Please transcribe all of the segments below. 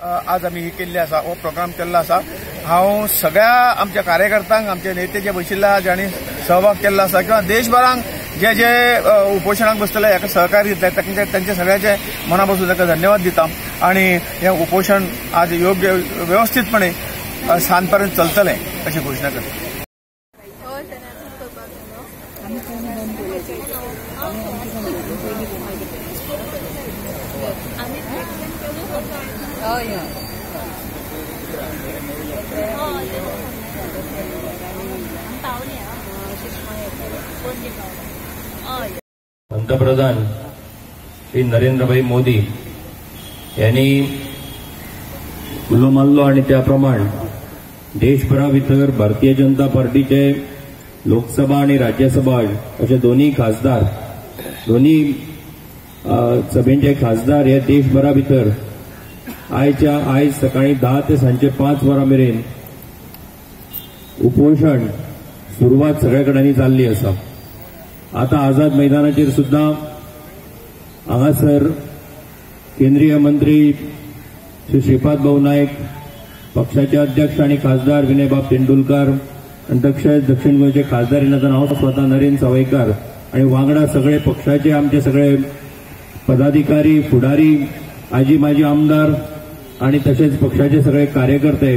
आज आमी ही केल्ली आसा, हो प्रोग्राम केल्लो आसा। हांव सगळ्या आमच्या कार्यकर्त्यांक, आमचे नेते जे बशिल्ले आसा जांणी सहभाग केल्लो आसा किंवा देशभरांक जे जे उपोशणाक बसतले हाका सहकार्य दितले तांचे सगळ्याचे मना पासून ताका धन्यवाद दिता आनी हें उपोशण आज योग्य व्यवस्थितपणे सांजपर्यंत चलतलें अशी घोशणा करता। पंतप्रधान श्री नरेंद्रभाई मोदी यांनी उलो मारलो आणि त्याप्रमाण देशभरा भितर भारतीय जनता पार्टीचे लोकसभा आणि राज्यसभा असे दोन्ही खासदार, दोन्ही सभेंचे खासदार हे देशभरा भितर आयच्या आयज सकाळी 10 ते सांजे 5 वरां मेरेन उपोशण सुरवात सगळ्या कडेन जाल्ली आसा। आतां आझाद मैदानाचेर सुद्दां हांगासर केंद्रीय मंत्री श्री श्रीपाद भाऊ नायक, पक्षाचे अध्यक्ष आणि खासदार विनयबाब तेंडुलकर आणि दक्षिण गोंयचे खासदार नातान हांव स्वता नरेंद्र सावयकार आणि वांगडा सगळे पक्षाचे आमचे सगळे पदाधिकारी, फुडारी, आजी माजी आमदार आणि तशेंच पक्षाचे सगळे कार्यकर्ते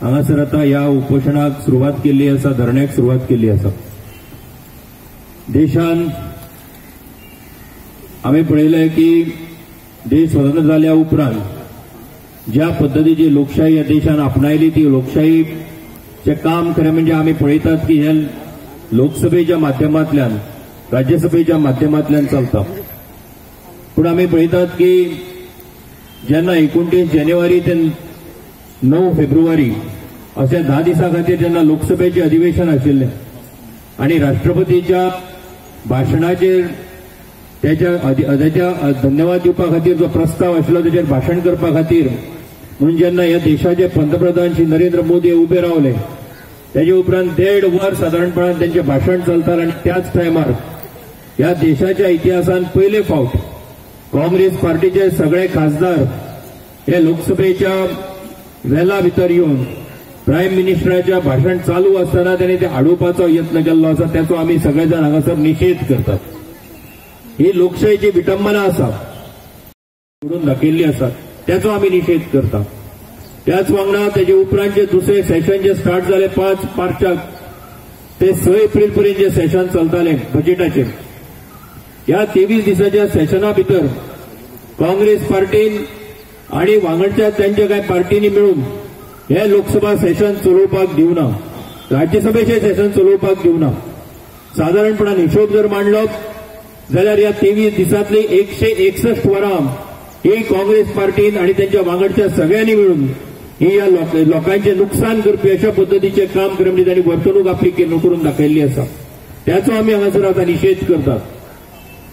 हांगासर आतां ह्या उपोशणाक सुरवात केल्ली आसा, धरण्याक सुरवात केल्ली आसा। देशान आमी पळयलें की देश स्वतंत्र जाल्या उपरांत ज्या पद्दतीची लोकशाही ह्या देशान आपणायली ती लोकशाहीचें काम खरें म्हणजे आमी पळयतात की हे लोकसभेच्या माध्यमांतल्यान, राज्यसभेच्या माध्यमांतल्यान चलता। पूण आमी पळयतात की जेन्ना 29 जानेवारी ते 9 फेब्रुवारी अशा 10 दिसां खातीर जेन्ना लोकसभेचें अधिवेशन आशिल्लें आनी राष्ट्रपतीच्या भाशणाचेर त्याच्या धन्यवाद दिवपा खातीर जो प्रस्ताव आशिल्लो तेचेर भाशण करपा खातीर म्हणून जेन्ना ह्या देशाचे पंतप्रधान श्री नरेंद्र मोदी उबे रावले तेजे उपरांत 1.5 वर सादारणपणान तेंचें भाशण चलतालें आनी त्याच टायमार ह्या देशाच्या इतिहासान पयले फावट काँग्रेस पार्टीचे सगळे खासदार हे लोकसभेच्या वेला भितर येवन प्रायम मिनिस्टराच्या भाशण चालू आसतना तांणी ते आडोवपाचो यत्न केल्लो आसा, तेचो आमी सगळे जाण हांगासर निशेध करतात। ही लोकशाहीची विटंबना आसा, म्हणून दाखयल्ली आसा, तेचो आमी निशेध करता। त्याच वांगडा तेजे उपरांत जे दुसरे सेशन जे स्टार्ट जाले 5 मार्चाक ते 6 एप्रिल पर्यंत जे सेशन चलताले बजेटाचे, ह्या 23 दिसाच्या सेशना भितर काँग्रेस पार्टीन आणि वांगडच्या त्यांच्या कांय पार्टींनी मेळून हे लोकसभा सेशन चलोवपाक दिवना, राज्यसभेचे सेशन चलोवपाक दिवना। सादारणपणान हिशोब जर मांडलो जाल्यार ह्या 23 दिसांतली 161 वरां ही काँग्रेस पार्टीन आणि त्यांच्या वांगडच्या सगळ्यांनी मेळून ही ह्या लोकांचें नुकसान करपी अशा पद्दतीचें काम करप म्हणजे तांणी वर्तणूक आपली करून दाखयल्ली आसा, त्याचो आमी हांगासर आतां निशेध करतात।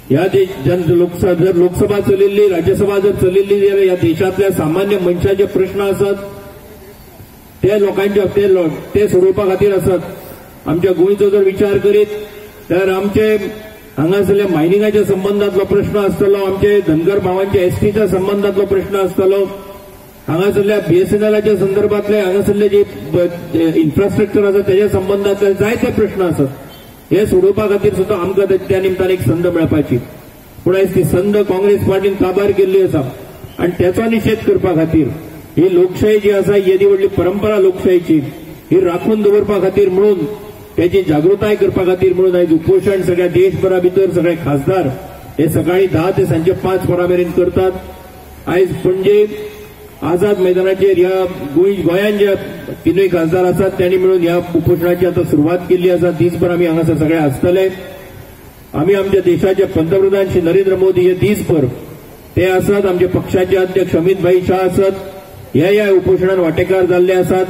ह्या जर लोकसभा चलिल्ली, राज्यसभा जर चलिल्ली जाल्यार ह्या देशांतल्या सामान्य मनशाचे प्रश्न आसात ते लोकांचे ते सोडोवपा खातीर आसात। आमच्या गोंयचो जर विचार करीत तर आमचे हांगासरल्या मायनिंगाच्या संबंदांतलो प्रश्न आसतलो, आमचे धनगर भावांच्या एसटीच्या संबंदांतलो प्रश्न आसतलो, हांगासरल्या बीएसएनएलाच्या संदर्भातले हांगासरले जे इन्फ्रास्ट्रक्चर आसा तेच्या संबंदांतले जायते प्रश्न आसात। हे सोडोवपा खातीर सुद्दां आमकां त्या निमतान एक संद मेळपाची, पूण आयज ती संद काँग्रेस पार्टीन काबार केल्ली आसा आनी तेचो निशेध करपा खातीर ही लोकशाही जी आसा, येदी व्हडली परंपरा लोकशाहीची ही राखून दवरपा खातीर म्हणून त्याची जागृताय करपा खातीर म्हणून आयज उपोशण सगळ्या देशभरा भितर सगळे खासदार हे सकाळी 10 ते सांजे 5 वरां मेरेन करतात। आयज पणजे आझाद मैदानाचेर ह्या गोंयांत जे 3 खासदार आसात त्यांनी मेळून ह्या उपोशणाची आतां सुरवात केल्ली आसा। दीसभर आमी हांगासर सगळे आसतले। आमी आमच्या देशाचे पंतप्रधान श्री नरेंद्र मोदी हे दीसभर ते आसात, आमचे पक्षाचे अध्यक्ष अमित भाई शाह आसात, ह्या ह्या उपोशणान वांटेकार जाल्ले आसात।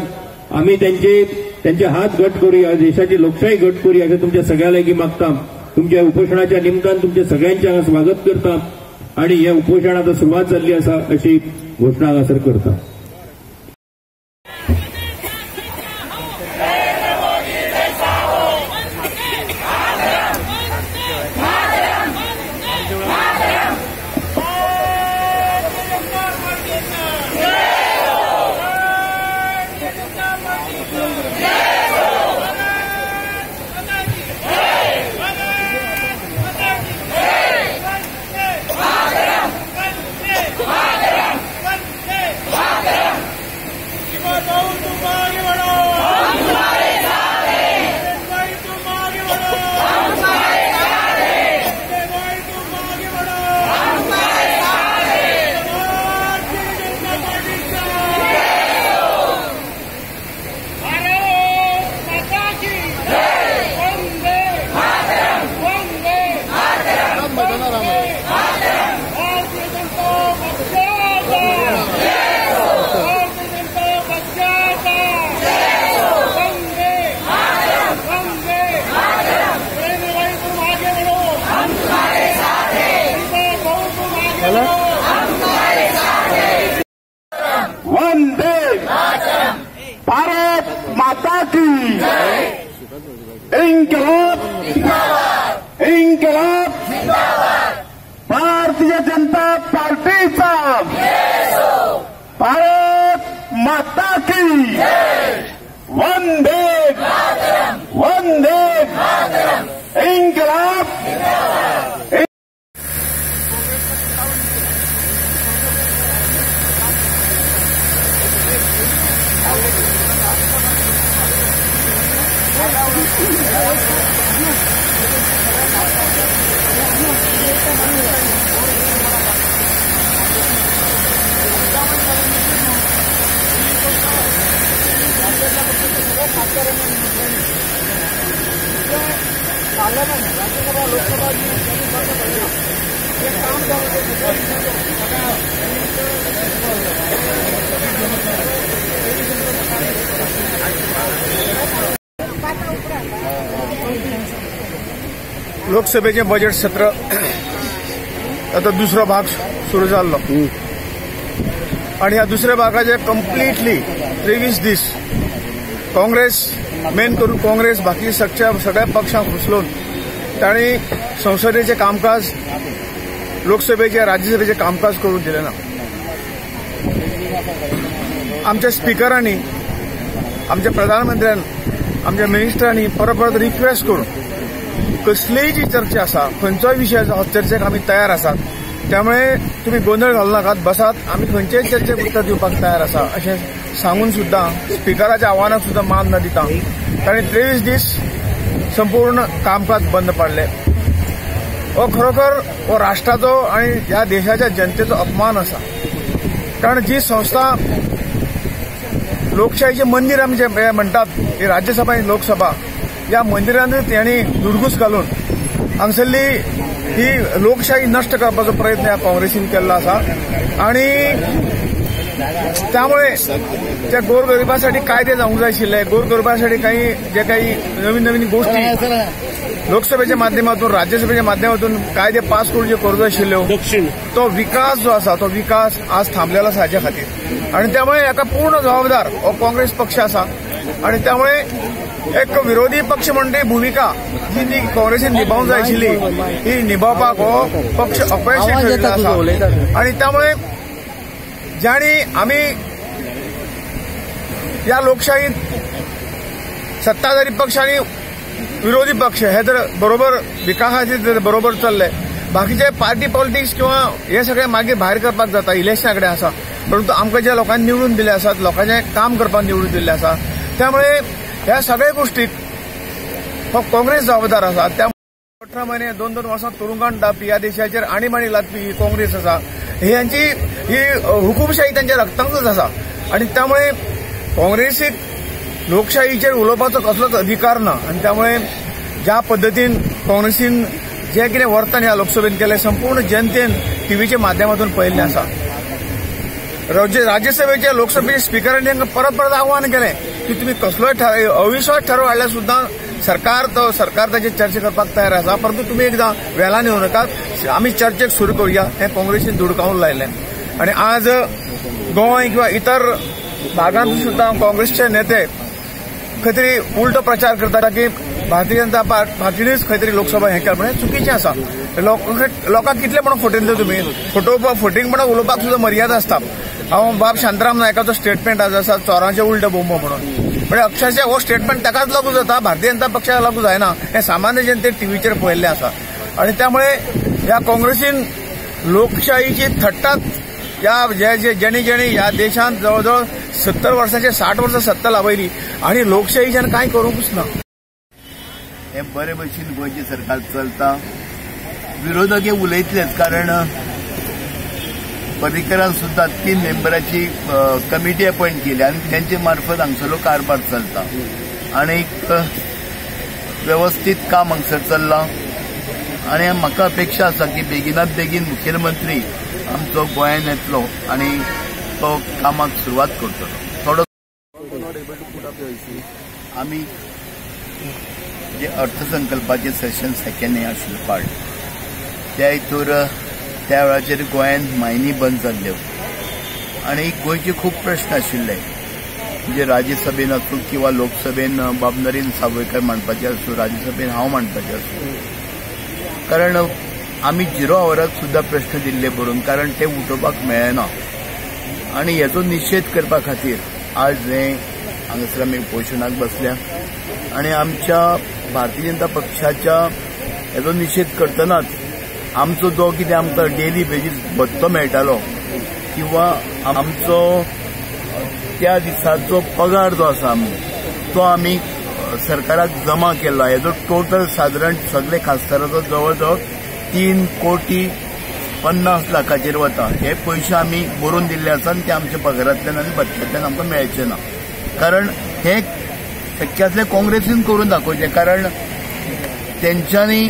आमी त्यांचे हात घट करूया, देशाची लोकशाही घट करूया अशें तुमच्या सगळ्या लागीं मागता। तुमच्या उपोशणाच्या निमतान तुमच्या सगळ्यांचे हांगा स्वागत करता आणि हे उपोशण आतां सुरवात जाल्ली आसा अशी घोशणा हांगासर करता। Yeah! वंदे भारत माता की इंकलाब इंकलाब भारतीय जनता पार्टीचा भारत माता की वंदे वंदे इंकलाब। राज्यसभा लोकसभा लोकसभेचे बजेट सत्र आता दुसरो भाग सुरू जाल्लो आणि ह्या दुसऱ्या भागाचे कंप्लिटली 23 दीस काँग्रेस मेन करून काँग्रेस बाकी सगळ्या पक्षांक फुसलून तांणी संसदेचे कामकाज लोकसभेचे राज्यसभेचे कामकाज करून दिलें ना। आमच्या स्पिकरांनी आमच्या प्रधानमंत्र्यान आमच्या मिनिस्टरांनी परत परत रिक्वेस्ट करून कसलीय जी चर्चा आसा खंयचोय विशय आसा चर्चेक आमी तयार आसात, त्यामुळे तुमी गोंदळ घालू नाकात, बसात, आमी खंयचेय चर्चेक उत्तर दिवपाक तयार आसा अशें सांगून सुद्दां स्पिकराच्या आव्हानाक सुद्दां मान न दिता तांणी 23 दीस संपूर्ण कामकाज बंद पाडलें। हो खरोखर हो राष्ट्राचो आनी ह्या देशाच्या जनतेचो अपमान आसा, कारण जी संस्था लोकशाहीचें मंदीर आमी जे म्हणटात ही राज्यसभा आनी लोकसभा ह्या मंदिरानूच तांणी दुडगूस घालून हांगसरली ही लोकशाही नश्ट करपाचो प्रयत्न ह्या काँग्रेसीन केल्लो आसा आनी त्यामुळे त्या गोरगरिबांसाठी कायदे जावंक जाय आशिल्ले, गोरगरिबांसाठी काही जे काही नवीन नवीन गोष्टी लोकसभेच्या माध्यमातून राज्यसभेच्या माध्यमातून कायदे पास करून जे करूंक जाय आशिल्ल्यो तो विकास जो आसा तो विकास आज थांबलेलो आसा हाच्या खातीर आनी त्यामुळे हाका पूर्ण जबाबदार हो काँग्रेस पक्ष आसा आनी त्यामुळे एक विरोधी पक्ष म्हणटी भूमिका जी ती काँग्रेसीन निभावंक जाय आशिल्ली ही निभावपाक हो पक्ष अपयशी ठरिल्लो आसा आनी त्यामुळे जाणी आमी ह्या लोकशाहीत सत्ताधारी पक्ष आनी विरोधी पक्ष हे जर बरोबर विकासाचे जर बरोबर चल्ले बाकीचे पार्टी पॉलिटिक्स किंवा हे सगळे मागीर भायर करपाक जाता इलेक्शना कडेन आसा, परंतु आमकां ज्या लोकांनी निवडून दिल्ले आसात लोकांचें काम करपाक निवडून दिल्लें आसा त्यामुळे ह्या सगळ्या गोष्टीक हो काँग्रेस जबाबदार आसा। त्या 18 महिने 2-2 वर्सां तुरुंगान धापी ह्या देशाचेर आणीबाणी लादपी ही काँग्रेस आसा, ही यांची ही हुकुमशाही त्यांच्या रक्तांतच आसा आनी त्यामुळे काँग्रेसीक लोकशाहीचेर उलोवपाचो कसलोच अधिकार ना आनी त्यामुळे ज्या पद्दतीन काँग्रेसीन जें कितें वर्तन ह्या लोकसभेन केलें संपूर्ण जनतेन टीव्हीच्या माध्यमातून पळयल्लें आसा। राज्यसभेच्या लोकसभेच्या स्पिकरांनी तांकां परत परत आव्हान केलें की तुमी कसलोय अविश्वास ठराव हाडल्यार सुद्दां सरकार तो सरकार ताचेर चर्चा करपाक तयार आसा, परंतु तुमी एकदां वेळान येवं नाकात, आमी चर्चेक सुरू करुया हें काँग्रेसीन धुडकावन लायलें आनी आज गोंय किंवा इतर भागांत सुद्दां काँग्रेसचे नेते खंय तरी उल्टो प्रचार करता की भारतीय जनता पार्टीनूच खंय तरी लोकसभा हें केलें, म्हणल्यार चुकीचें आसा। लोकांक कितले म्हणून फटयतले तुमी, फटींगपणां उलोवपाक सुद्दां मर्यादा आसता। हांव बाब शांताराम नायकाचो स्टेटमेंट आज आसा चोरांचें उल्ट बोंबो म्हणून, म्हणजे अक्षरशः हो स्टेटमेंट ताकाच लागू जाता, भारतीय जनता पक्षाक लागू जायना हें सामान्य जनतेन टीव्हीचेर पळयल्लें आसा आनी त्यामुळे ह्या काँग्रेसीन लोकशाहीची थट्टाच ह्या जे जेणी जेणी ह्या देशांत जवळ जवळ 70 वर्सांचे 60 वर्सां सत्ता लाभयली आनी लोकशाहीच्यान कांय करूंकच ना। हे बरे भशेन गोंयचें सरकार चलता, विरोधक हे उलयतलेच, कारण पर्रीकरान सुद्दां 3 मेंबराची कमिटी अपॉयंट केली आनी तेंचे मार्फत हांगसरलो कारभार चलता आनी एक वेवस्थीत काम हांगसर चल्लां आनी म्हाका अपेक्षा आसा की बेगिनात बेगीन मुखेलमंत्री आमचो गोंयांत येतलो आनी तो कामाक सुरवात करतलो। थोडो आमी जे अर्थसंकल्पाचे सेशन सेकंड हे आशिल्लें पार्ट त्या हितूर त्या वेळाचेर गोंयांत मायनी बंद जाल्ल्यो आनी गोंयचे खूब प्रश्न आशिल्ले, म्हणजे राज्यसभेन आसूं किंवा लोकसभेन बाब नरेंद्र सावयकर मांडपाचे आसूं, राज्यसभेन हांव मांडपाचें आसूं. कारण आमी झिरो आवराक सुद्दां प्रश्न दिल्ले बरोवन, कारण ते उठोवपाक मेळना. आनी हेचो निशेध करपा खातीर आज हे हांगासर आमी उपोशणाक बसल्या आनी आमच्या भारतीय जनता पक्षाच्या हेचो निशेध करतनाच आमचो जो कितें आमकां डेली बेजीस भत्तो मेळटालो किंवा आमचो त्या दिसाचो पगार जो आसा आमी तो आमी सरकाराक जमा केला. हेजो टोटल सादारण सगळे खासदाराचो जवळ जवळ 3 कोटी 50 लाखाचेर वता. हे पयशे आमी बरोवन दिल्ले आसा आनी ते आमच्या पगारांतल्यान आनी भत्त्यांतल्यान आमकां मेळचे ना. कारण हे शक्य आसलें काँग्रेसीन करून दाखोवचें, कारण तेंच्यांनी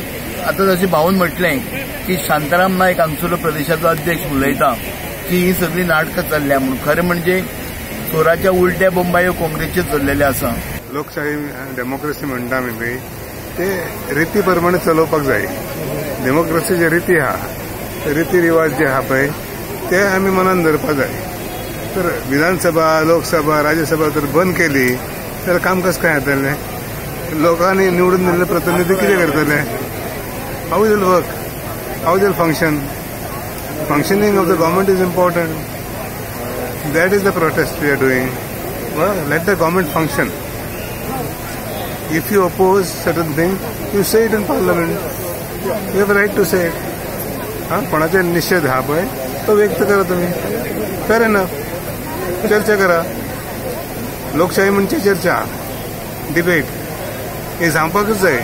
आतां जशें भाऊन म्हटलें की शांताराम नायक हांगसरलो प्रदेशाचो अध्यक्ष उलयता की ही सगळीं नाटकां चल्ल्या म्हणून. खरें म्हणजे चोराच्या उलट्या बोंबायो काँग्रेसच्यो चल्लेल्यो आसा. लोकशाही डेमोक्रेसी म्हणटा आमी पळय ते रिती प्रमाणे चलोवपाक जाय. डेमोक्रेसी जे रिती आहा, रिती रिवाज जे आहा पळय ते आमी मनान धरपाक जाय. तर विधानसभा, लोकसभा, राज्यसभा जर बंद केली तर काम कसं काय जातलें? लोकांनी निवडून दिल्ले प्रतिनिधी कितें करतले? How will work? How will function? Functioning of the government is important. That is the protest we are doing. Let the government function. If you oppose certain thing, you say it in parliament. You have right to say it. हां, कोणाचे निषेध हा पळय तो व्यक्त करा तुम्ही. फेर एनफ, चर्चा करा. लोकशाही म्हणजे चर्चा, डिबेट हे सांगपाकच जाय.